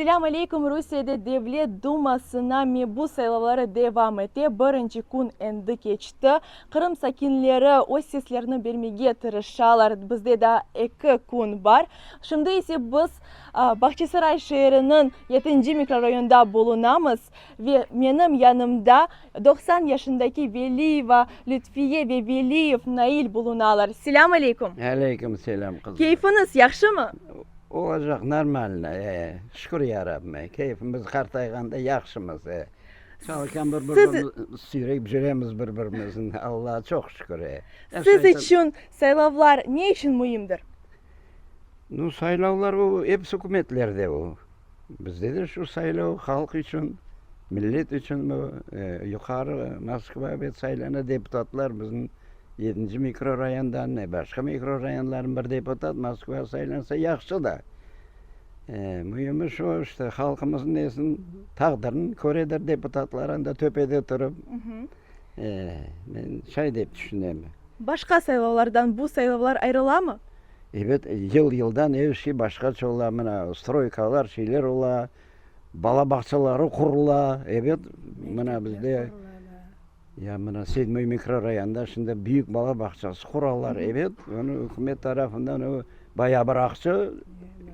Selâm aleyküm, Rusiyede Devlet Dumasına mebus saylavları devam ete, birinci kün endi keçti. Qırım sakinleri öz seslerini bermege tırışalar, bizde daa eki kün bar. Şimdi ise biz Bağçasaray şeeriniñ yetinci mikrorayonında bulunamız ve menim yanımda 90 yaşındaki Veliyeva Lütfiye ve Veliyev Nail bulunalar. Selâm aleyküm! Aleyküm selâm, qızım. Keyfiñiz yahşımı? Olacaq, normalno, e, şükür ya Rabbime, keyfimiz qartayğanda yahşımız, e. Çalışan bir-birimizni süyrep cüremiz bir-birimizin, Allağa çoq şükür, e. Siz içün saylavlar ne içün müimdir? Nu, saylavlar o, episi ükümetlerde o. Bizde de şu saylav halq içün, millet içün bu, yuqarı Moskva ebet saylana deputatlar bizim yedinci mikrorayondan, ne başqa mikrorayonlardan bir deputat Moskvağa saylansa yahşı da. Müimi şu, işte, halqımıznıñ nesin, taqdirini köredir deputatlar anda töpede turıp. Men şay dep tüşünem. Başqa saylavlardan bu saylavlar ayrılamı? Ebet, yıl-yıldan er şey başqaça ola, mına, stroykalar, şeyler ola, bala bağçaları qurula, ebet, mına bizde, ya mına Sedmoy mikrorayonda şimdi büyük bala bağçası quralar, ebet, onı ükümet tarafından o bayağı bir aqça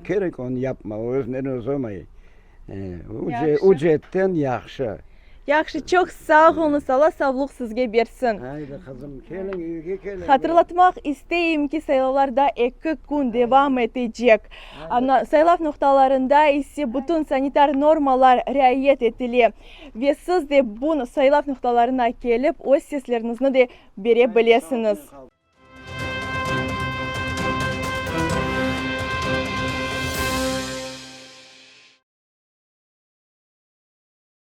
kerek onı yapmağa, özünden özü olmay. O ceetten yahşı. Yahşı, çoq sağ oluñız, Alla savluq sizge bersin. Haydi, qızım, keliñ, üyge keliñ. Hatırlatmaq isteyim ki, saylavlar daa eki kün devam etecek. Saylav noqtalarında ise bütün sanitar normalar riayet etile. Ve siz de bu saylav noqtalarına kelip, öz sesleriñizni de bere bilesiñiz.